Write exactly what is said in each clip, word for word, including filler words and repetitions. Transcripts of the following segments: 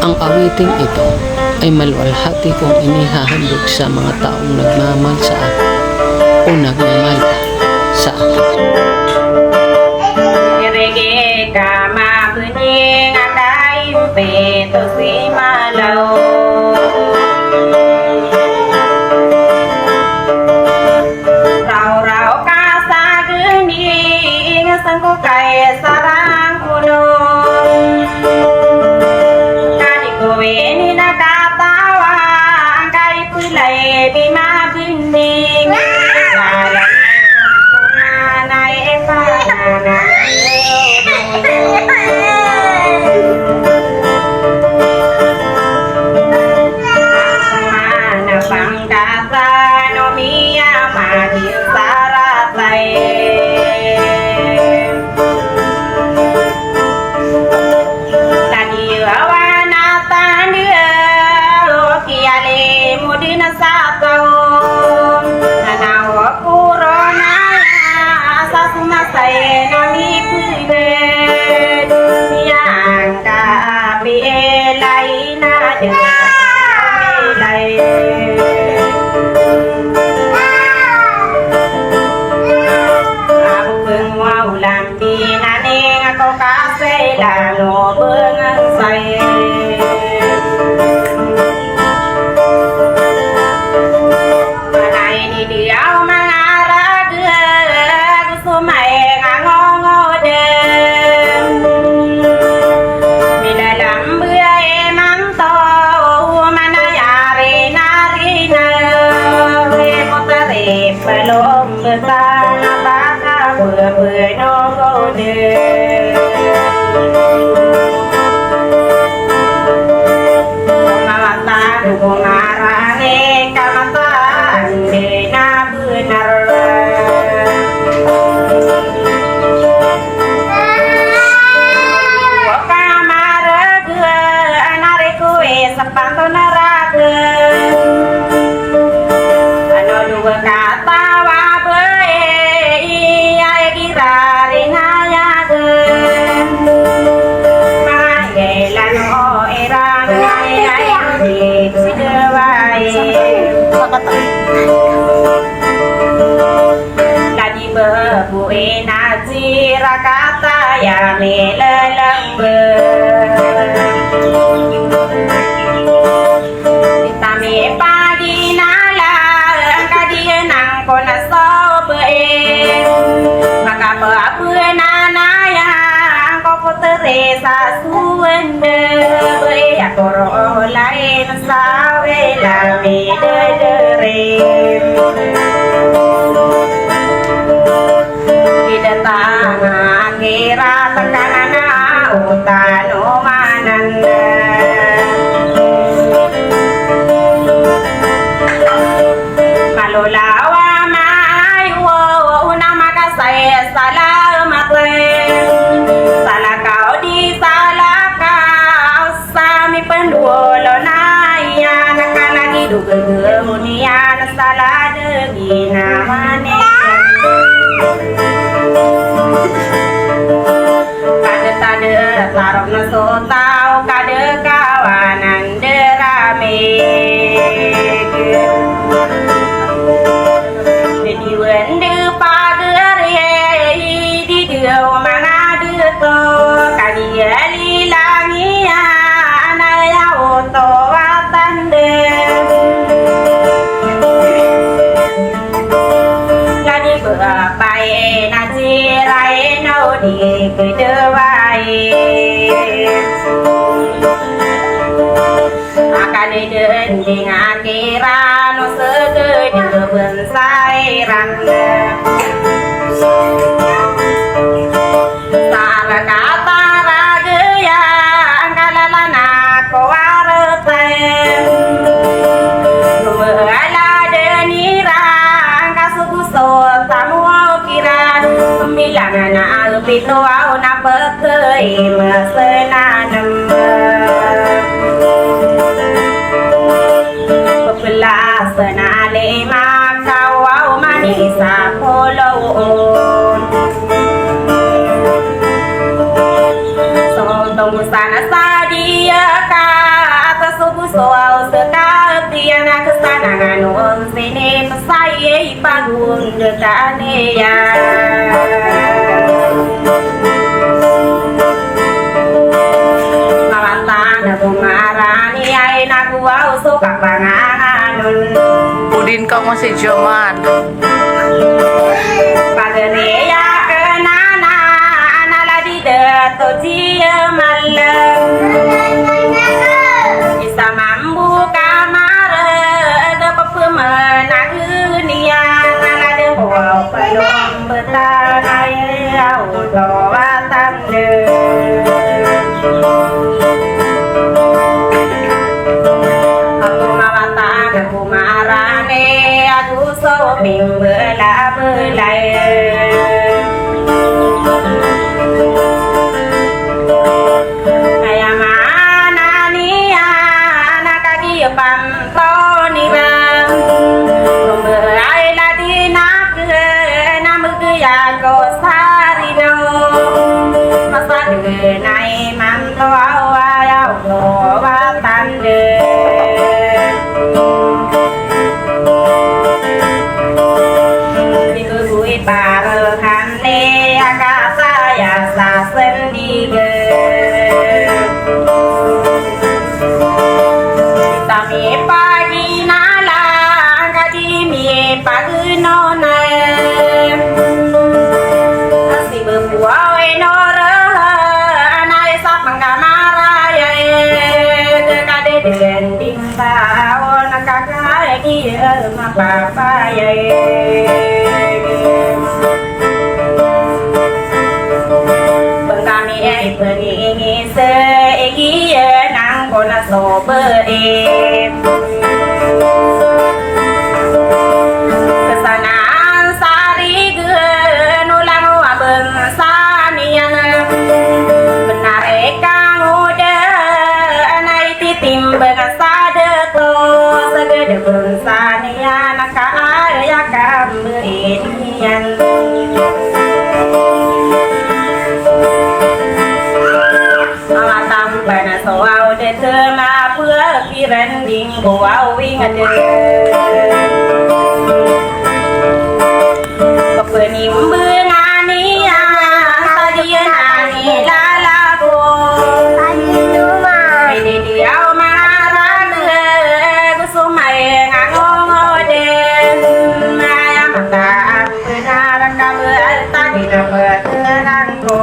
Ang awiting ito ay maluwalhati kong inihahandog sa mga taong nagmamahal sa akin o nagmamahal pa sa akin. Irigi ka mabini nga kaimpit o simalaw. Raw-raw ka sa gini, nga sangko kay sarang kono. Kadi ko ini nakatawa, ang kay pulay di mabinding. Dalan na e panana. Mana pang Katan o miyamagin sa ratay. Tadi awan a tanda o kiyalimod na sa taw. Nanaw ko ron a sa sumasay na mipeged. Miyangka a piilay na dn. Ako pn waw lambi na ning ako kasay lalo bngan say. Manay di diyaw mangarag. Somay nga ngongod. Milalambay manto, manayari na rina. Ipotari pelombetan, baka bebenogod. Mawatan ko marani, kamataan di na benar. Kamareg, anari ko isa panto naraka. Ano dowa katawa ba e, iya e girari na yaga. Mangailan o iran, mangailan o di ko si dawai. Lagi bebo e na sira kataya milalambe. Tami paginala ang kadiyan ang konasob e. Makapapenanaya ang kopotere sa suwende. Baya koro lain sawe lami dedere. Di datang akhirat, tekanan a otan o manan. Malolawa maayo na makasay salamat. Salakaw di salakaw. Sa mipendolo na iyan, kalagi do gegeron iyan, sa ladeg i naman iyan. Kadetade tarok na so taw, kadekawanan deramig. Di diwen de pager e, di diw manga deto, kadi a lilang iyan, aya oto a tandem. Kadi bapa e na sirai na o di kedewai. Akal dn di nga kiran o sgd bnsairan. Sa rkata ragaya ang kalalana ko artay. Gmala dn iran ang kasuguso tamo kiran. Pmbilangan a pito aw na pkhay masnanem. Pphlas na lima kawaw mani sa polo. So tonggosan sa diya ka Dn tano iyan. Mawatan ko marani ay nago aw so kapanganganon. Odin ka mo si Joman. Pagari akn anan a ladi dn to di malam. Isa mambo ka marg a pphmnag niyan a ladi ko aw plombtan ay aw to watan dn. Ako mawatan ko marani ago so pimbelabelay. Aya maana niyan a kagiya pantoni ba. Romba ay ladi na kena mbegiya ko sarino. Masa dn ay manto aw aya ko watan dn. Di ko goy parhan Aya kasaya sa sendigan. Kita mipaginalang ka di mipagnonan. Asi bebuaw ino raha, anay sa pengkamaraya, e, kadedending taon kakay iya mapapaya, e. Bengkami ay peningis igiya nangko na sobe, e. Kesanaan sarigen olang o aben saniyan. Benar e kang oda anay titimbang sa dato, sa gede bangsa niyan, ka aya kambe iniyan. Mawatan pn so aw de tena pepiranding ko aw inged. Pepenimbang aniyan sa diyan ani lalabo. Ini diyaw marag, gusto may ngangongode. Maya mata ang penaran ka bertani na peterang ko.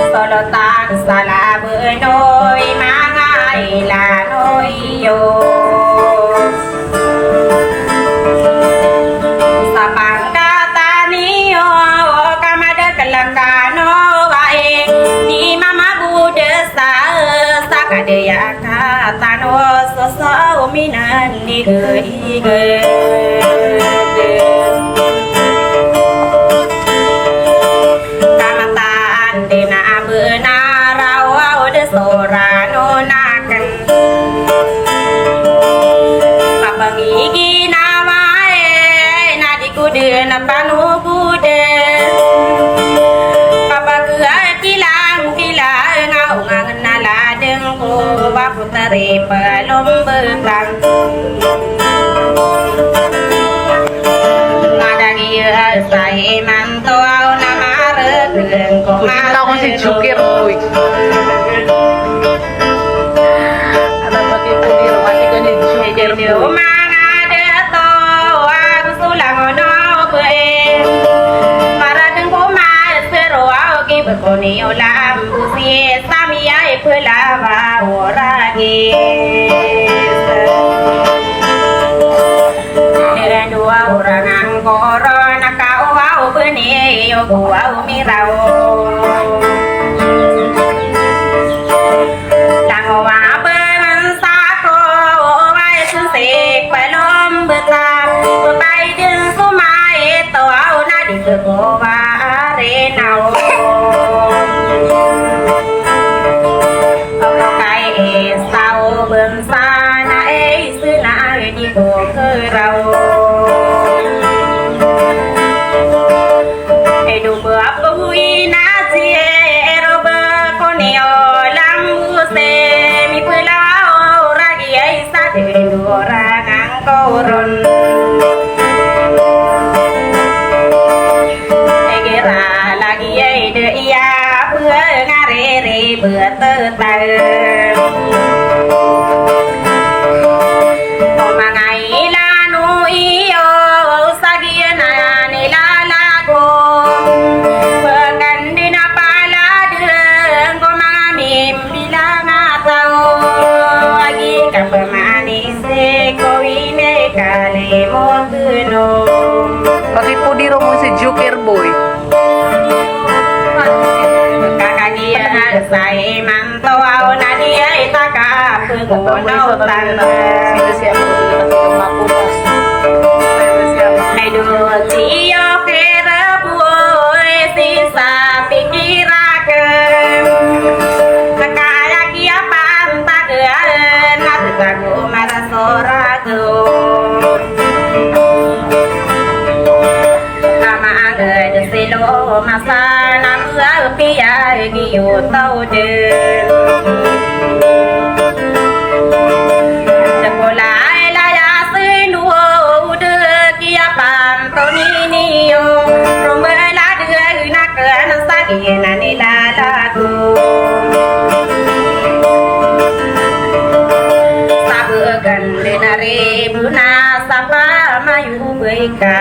Solotan sa laben o imanga ilano iyo. Sa pangkatan iyo, ka madakel kano wae, di mamagodes sa, sa kadaya Katano so saw minan di gedigen. Kamataan di na benar aw de sorano naken. Kapangiginawa e na di ko den panogode. Kapag kilang-kilang aw ngangen a ladeng ko ba Tari palombetan. Madagi sa imanto aw na maregen ko. Kita ko si Jukir, uy. Ada pakai kudir, masih kan si Jukir. Di manga dato, aw sulang no be. Maregen ko mas pero aw ki bekoni olam. Usi sami ay pelawa oragis. Deren dowa orang angkoron ka owa obeni yo kowa omiraw. Langowa beman sako owa esensek pelombetan. Bebaiden sumai to aw na di bekowa arenaw. Oka e saw bangsa na e isena di ko keraw. E do ba apo ina si e Iri btataw o manga ilano iyo sa giyanan i lalago. Pkandina paladeng ko manga mimbilang a taw, agi ka pmanis ko ini kalimot no. Pati po di ro mo si Joker Boy. Kakagiya sa imanto aw na di ay takapgonotan. Ay do tiyo kira boy si sa pikiraken. Kakaya kiya pantag na tatago marasorago. Kamaangd silo masa na mpiya giyo tawden. Sekolah ilaya sino ude kiya pantoniniyo. Rombela de na kan sa giyanan i lalago. Sabegan de na ribo na sa pamayo bika.